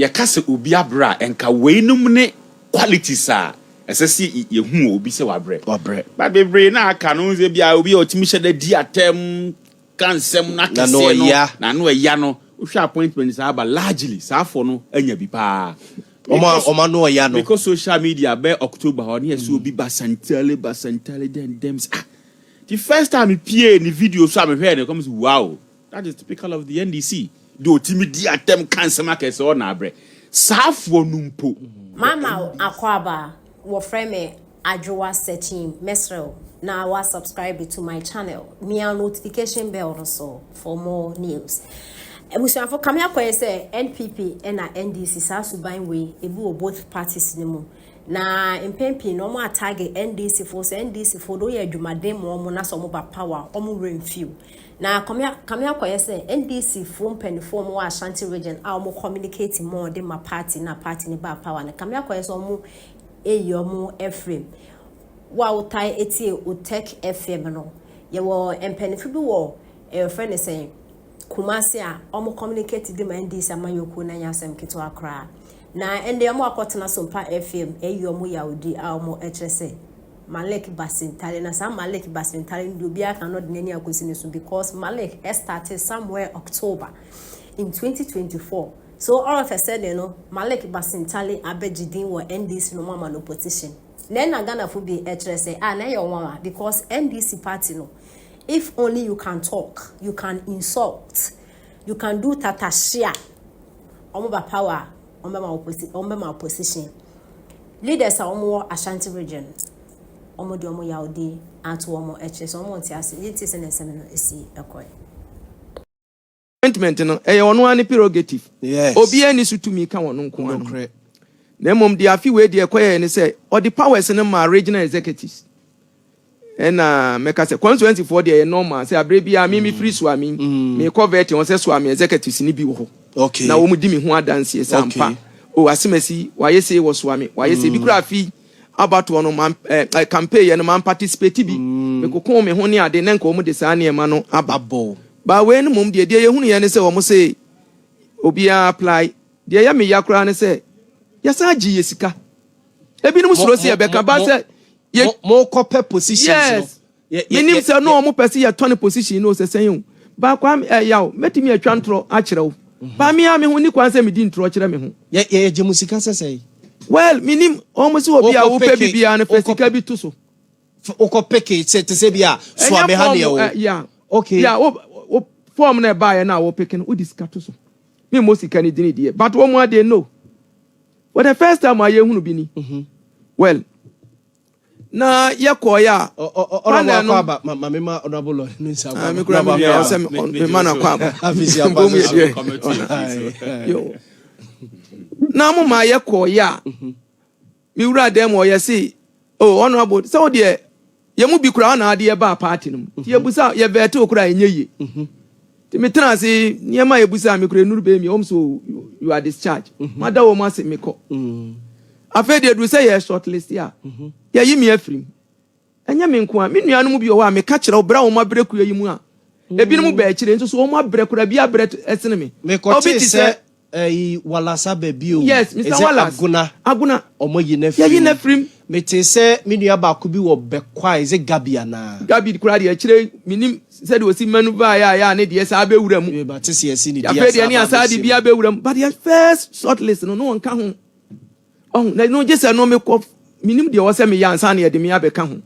Yɛka sɛ obi abrɛ a, ɛnka weinom ne qualities a ɛsɛ sɛ yɛhu obi sɛ wabrɛ. Wabrɛ. Ba bebree na aka no sɛ bia obi a ɔtumi hyɛ da di atɛm ka nsɛm na Na no kɛseɛ no ɔya. Na no ɛya no, wohwɛ appointment saa aba, largely saa afɔ no anya bi paa. Ɔmo ano ɔya no. Because social media bɛ October hɔ ne yɛ sɛ obi basantale basantale den dem, ah, the first time pie ne video so a mehwɛ ne kɔm sɛ, "Wow, that is typical of the NDC." De otimi di atɛm ka nsɛm akɛsɛ ɔna abrɛ saafoɔ no mpo. Mama Akwaba, wɔfrɛ me Adwowa Searching Mesrel. Na wa subscribe to my channel. Mia notification bell no so for more news. Abusuafo, kame akɔyɛ sɛ NPP ɛna NDC saa suban wei ebi wɔ both parties ne mu. Na mpɛn pii na wɔn atarget NDC fo sɛ NDC fo do yɛ adwumaden ma wɔn na sɛ wɔn ba power, wɔn werɛ mfiw. Na kame akɔyɛ sɛ NDC fo mpanimfoɔ wɔn wɔ Ashanti Region a wɔn communicate more de ma party na party ne ba power no, kame akɔyɛ sɛ wɔn eyi wɔn afiri wo a wotae etie Otec FM no, yɛwɔ mpanimfoɔ bi wɔ ɛyɛfrɛ ne sɛn, Kumasi, a wɔn communicate de ma NDC amanyɔkuo na nyɛ asɛm ketewa koraa. Na ɛnde wɔn akɔtena Sompa FM ɛyi wɔn yawdi a wɔn ɛkyerɛ sɛ Malik Basintale, na saa Malik Basintale no deɛ, obiara kan no de n'ani akɔsi ne so because Malik started somewhere October in 2024. So all of a sudden no, Malik Basintale abɛgye din wɔ NDC no mu ama no position. Na ɛna Ghanafo bi ɛkyerɛ sɛ, ah, na ɛyɛ nwanwa because NDC party no, if only you can talk, you can insult, you can do tatashia, wɔn ba power, wɔn bɛma opposition leaders a wɔn wɔ Ashanti Region, wɔn de wɔn yawdi ato wɔn akyerɛ sɛ wɔn nte ase. Yɛn ti sɛ ne nsɛm no esi ɛkɔɛ. Appointment no ɛyɛ ɔno ara ne prerogative. Obiara ni so tumi ka wɔn nko ano. Na mmom deɛ afi wei deɛ ɛkɔyɛ ne sɛ ɔde powers no ma regional executives. Ɛna mɛka sɛ constituency foɔ deɛ, ɛyɛ normal sɛ abere biara mi firi Suame, mekɔ vet wɔn sɛ Suame executives ni bi wɔ hɔ na wɔn di mi ho adanseɛ sɛ ampa o, asemasi wayɛ se wɔ Suame, wayɛ se bi kura. Afi abatoɔ no man campaign yɛ no, man participate bi, mekoko mi ho ne ade ne nka wɔn de saa nneɛma no aba. Abɔ. Baa wei no mom deɛ yɛhunu yɛ ne sɛ wɔn se obiara apply. Deɛ yɛ me ya koraa ne sɛ yɛsan gye yɛ sika. Ebinom suro sɛ yɛbɛka ba sɛ yɛ Mo kɔpɛ positions no. Yes, menim sɛ no ɔmo pɛ sɛ yɛtɔ ne position no sɛ sɛn o. Baako ɛyaw mɛtumi atwa ntorɔ akyerɛ wo baa me a me ho ni kwan sɛ medi ntorɔ kyerɛ me ho. Yɛ gye mo sika sɛ sɛn? Well, menim ɔmo sɛ obi a Wokɔ wopɛ bibiara no fɛ sika bi to so. Wokɔ peke sɛ te sɛ bi a Suame ha deɛ form, o. Yeah. Okay. Yeah, wo form na ɛbaeɛ no a wɔpeke no, wode sika to so. Memmɔ sika no dini deɛ, but wɔn adeɛ no, for the first time a yɛhunu bi ni. Well, na yɛkɔɔeɛ a Honorable panel no akɔ aba ma me ma honorable lord no nsa akɔ Ah, aba. me kura me nua ɔsɛ me ma no akɔ aba. Afisi aba Mbom yɛ so. deɛ. Committee. Yo. Na mo ma yɛkɔɔeɛ a, me wura dan mu, ɔyɛ se, "Oh, honorable, sɛ wo deɛ yɛn mu bi kura ɔna adeɛ baa party no mu nti yɛbusa yɛvɛte wo kura, ɛnyɛ yie." Nti metena ase, nneɛma a yɛbusa a mekura nnuru bɛɛ mi ɔm so, "You are discharged." Mada wɔ mu ase, mekɔ. Afei deɛ duru sɛ yɛ shortlist a, yɛyi me afiri mu. Ɛnyɛ me nko a, me nuanom bi wɔ hɔ a meka kyerɛ wo, brɛ a wɔn abrɛ kua yi mu a, ebinom bɛ akyire nso so wɔn abrɛ kura bi abrɛ ɛsene me. Mekɔte Obi te sɛ ɛyi Walasa baabi o. Yes, Mr. Is it Wallace. Agona. Agona. Ɔmo yi n'afiri Yɛyi mu. n'afiri mu. Mete sɛ me nua baako bi wɔ Bɛkwa, is it Gabi anaa? Gabi kura deɛ akyire, menim sɛdeɛ osi manu baa yɛ a yɛ a ne deɛ saa bɛwura mu. Ba te sɛ yɛsi ne di. Afei deɛ ne asa de bi abɛwura mu, but yɛ first short list no wɔnka ho. Ɔho na no gye sɛ no mekɔ, menim deɛ ɔwɔ sɛ meyɛ ansa na yɛde me abɛka ho.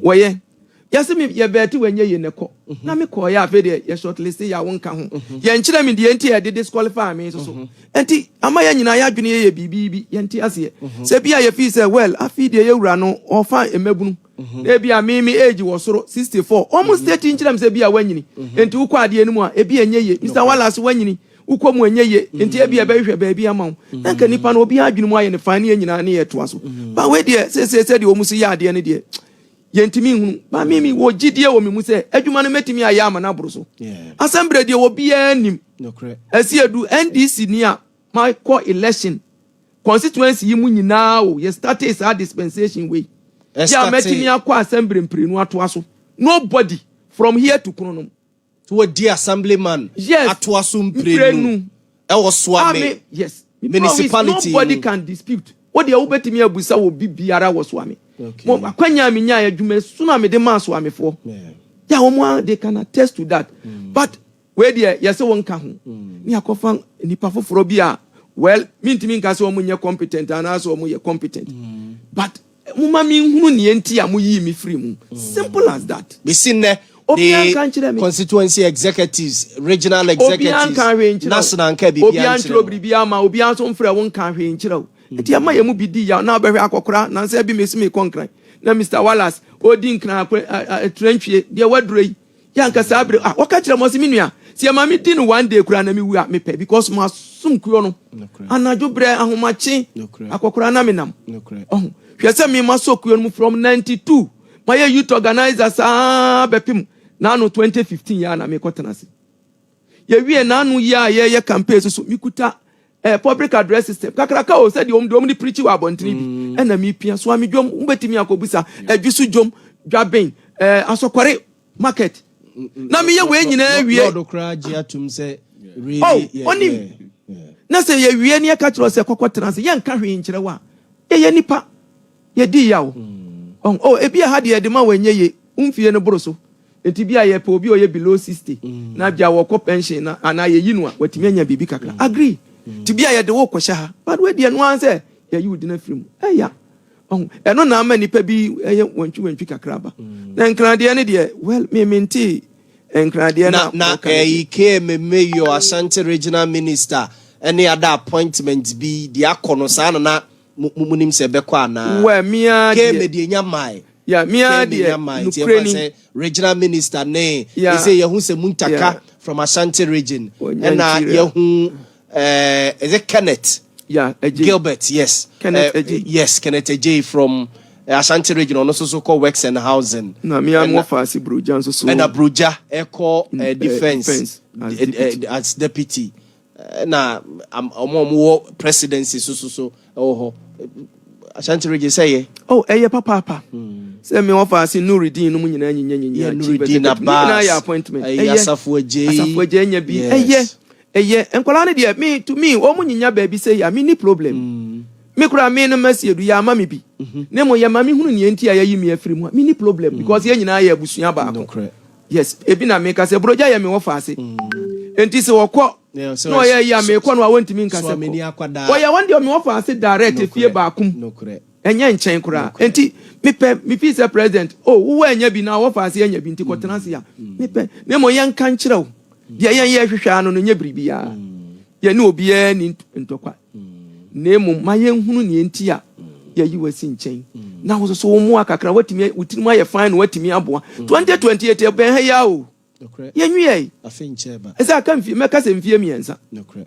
Wɔyɛ yɛsɛ me yɛbɛɛte wɔnyɛ yie ne kɔ na mekɔɔyɛ. Afei deɛ yɛ short list yɛ a, wonka ho. Yɛnkyerɛ me deɛ nti yɛde disqualify me nso so. Nti ama yɛn nyinaa yɛadwene yɛyɛ biribi bi, yɛnte aseɛ sɛ bi a yɛfii sɛ, well, afei deɛ yɛwura no ɔfa mmabunu na ebi a me age wɔ soro 64, ɔmo state nkyerɛ me sɛ bi a wanyini nti wokɔ adeɛ no mu a ebi ɛnyɛ yie. Mr Wallace, wanyini, wokɔ mu ɛnyɛ yie nti ebi ɛbɛhwehwɛ baabi ama wo na nka nipa no obi adwene mu ayɛ ne fan ne yɛn nyinaa ne yɛ toa so. Ba wei deɛ, sɛsɛ sɛdeɛ wɔn si yɛ adeɛ no deɛ, yɛntumi nhunu. Ba mi wɔ gyidie wɔ mi mu sɛ adwuma no mɛtumi ayɛ ama no aboro so. Asɛmbrɛ deɛ, obiara nim. Ɛsi edu NDC ni a makɔ election constituency yi mu nyinaa o, yɛ start saa dispensation wei yɛ a, mɛtumi akɔ asɛmbrɛ mprenu atoa so. Nobody from here to Kronom. To wɔdi assemblyman. Yes. Atoa so mprenu. Ɛwɔ Suame. Yes. Me promise Municipality nobody no. can dispute. Wo deɛ, wobɛtumi abusa wɔ bi biara wɔ Soame. Mo akwanya a menya adwuma sunu a mede maa Soamefoɔ. Yeah, wɔn a they can attest to that. But wei deɛ, yɛsɛ wɔn nka ho. Ne akɔfa nipa foforɔ bi a, well, mintimi nka sɛ wɔn nyɛ competent anaasɛ wɔn yɛ competent. But mo ma mi nhunu nea nti a mo yii mi firi mu. Simple as that. Bisi nnɛ Obiara nka nkyerɛ the me. constituency executives, regional Obiara executives, nka hwee nkyerɛ wo. national nka biribiara Obiara nkyerɛ nkyerɛ wo. biribiara ma obiara nso mfrɛ wo nka hwee nkyerɛ wo. Nti ɛma yɛn mu bi di yaw na wobɛhwɛ akɔkora nansa bi mesi mi kɔ Nkran na Mr Wallace ɔdi Nkran akɔ atrantwie deɛ waduro yi yɛ anka saa abere ah, wɔka kyerɛ mo sɛ me nua sɛ yɛ ma me di no one day koraa na me wu a mepɛ, because mo asom kuo no anadwo berɛ ahomakye akɔkora na menam. Ɔho hwɛ sɛ me ma so kuo no mu from 92, mayɛ youth organizer saa bɛpem n'ano 2015 yɛ a na mekɔ tena ase. Yɛwie n'ano yi a yɛyɛ campaign so mikuta public address system kakraka o, sɛdeɛ wɔn de preach wɔ abɔntene bi ɛna mepia so ami dwom. Wobɛtumi akɔbusa Adwi so dwom, Dwaben, Asɔkɔre market na meyɛ wei nyinaa wie. Lord koraa gye atum sɛ really Oh, onim. Na sɛ yɛwie ne yɛka kyerɛ wo sɛ kɔkɔ tena ase, yɛnka hwee nkyerɛ wo a, yɛyɛ nipa, yɛdi yaw. Oh, ebi a ha deɛ yɛde ma wɔnyɛ ye mfie no boro so, nti bi a yɛpɛ obi a ɔyɛ below 60 na bia wɔkɔ pension na anaa yɛyi no a watumi anya biribi kakra, agree, nti bi a yɛde wo kɔhyɛ ha, but wɔadi ɛno ara sɛ yɛyi wo dina firi mu. Ɛya ɔho ɛno na ama nipa bi ɛyɛ wantwi wantwi kakra ba na nkradeɛ no deɛ, well, me mente nkradeɛ na na wɔka no. Ɛyi KM Mayor, Ashanti Regional Minister ɛne other appointment bi deɛ akɔ no saa na mo nim sɛ ɛbɛkɔ anaa? Well, mea KM deɛ deɛ nya mae. Ya, mea KM deɛ nya mae nti nokorɛ ɛfa ni. sɛ regional minister ne ɛsɛ yɛhu sɛ Muntaka from Ashanti Region Ɔnya ɛna interior. yɛhu is it Kenneth Ya, Agye. Gilbert, yes. Kenneth Adjei. Yes, Kenneth Adjei from Ashanti Region, ɔno nso so kɔ Works and Housing. Na mea mo fa ase Burogya nso so. Ɛna Broja ɛkɔ defence defence as deputy. As deputy. Na ɔmo a ɔmo wɔ presidency so ɛwɔ hɔ. Ashanti Region sɛ yɛ. Oh, ɛyɛ papaapa sɛ me wɔfa ase Nurudin no mu nyinaa nyinya nyinya Yeah, chief Nurudin executive. Ne nyinaa Abbas, yɛ appointment. ɛyɛ Ɛyɛ Asafo Adjei. Asafo Adjei nya bi. Yes. Ɛyɛ nkwadaa no deɛ, me to me, wɔn nyinya baabi sɛ yɛ a, me ni problem. Me kura me no mɛsi edu yɛ ama me bi ne mo yɛ ma me hunu nea nti a yɛyi mi afiri mu a, me ni problem, because yɛn nyinaa yɛ abusua baako. Yes, ebi na meka sɛ Burogya yɛ me wɔfa ase, nti sɛ wɔkɔ na ɔyɛ yi a mekɔ no a, wɔntumi nka So sɛ ameni kɔ. akwadaa. Wɔyɛ wɔn deɛ, me wɔfa ase direct efie baako mu. Ɛnyɛ nkyɛn koraa, nti mepɛ mefi sɛ president o, wowɔ anya bi na wɔfa ase anya bi, nti kɔtena ase a mepɛ na mmom yɛnka nkyerɛ wo deɛ yɛn yɛ hwehwɛ ano no nyɛ biribiara. Yɛne obiara ni ntɔkwa, na mmom ma yɛnhunu nea nti a yɛyi wasi nkyɛn na wo soso wo mmoa kakra watumi wo tirim ayɛ fine na watumi aboa 2028 ɛbɛn ha yi a o. Yɛnwie yi. Afe nkyɛn ba. Ɛsɛ aka mfie, mɛka sɛ mfie 3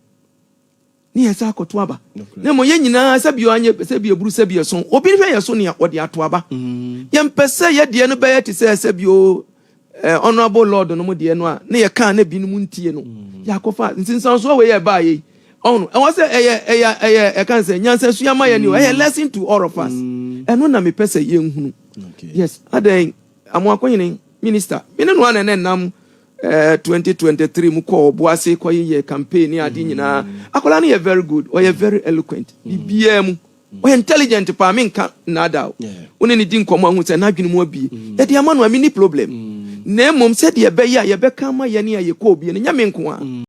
ne yɛ sɛ akɔto aba. Na mmom yɛn nyinaa, sɛbi ɔanyɛ, sɛbi eburu, sɛbi ɛso, obi hwɛ yɛ so nea ɔde ato aba. Yɛmpɛ sɛ yɛdeɛ no bɛyɛ te sɛ sɛbi o honourable lord no mu deɛ no a ne yɛ kaa ne binom ntie no yɛakɔfa nsinsansoɔ wei yɛ baa yɛ ɔno. Ɛwɔ sɛ ɛyɛ ɛka sɛ nyansasua ma yɛ ni o, ɛyɛ lesson to all of us. Ɛno na mepɛ sɛ yɛnhunu. Yes, adan Amoakohene minister mene no ana ne nam 2023 mu kɔɔ Ɔboase kɔyɛ campaign ne ade nyinaa. Akwadaa no yɛ very good, ɔyɛ very eloquent, biribiara mu ɔyɛ intelligent paa, menka nnaada o. Wo ne ne di nkɔmmɔ ahu sɛ n'adwene mu abie. Yɛde ama no a, menni problem, na mmom sɛdeɛ ɛbɛyɛ a yɛbɛka ama yɛne a yɛkɔ obie no nyɛ me nko a.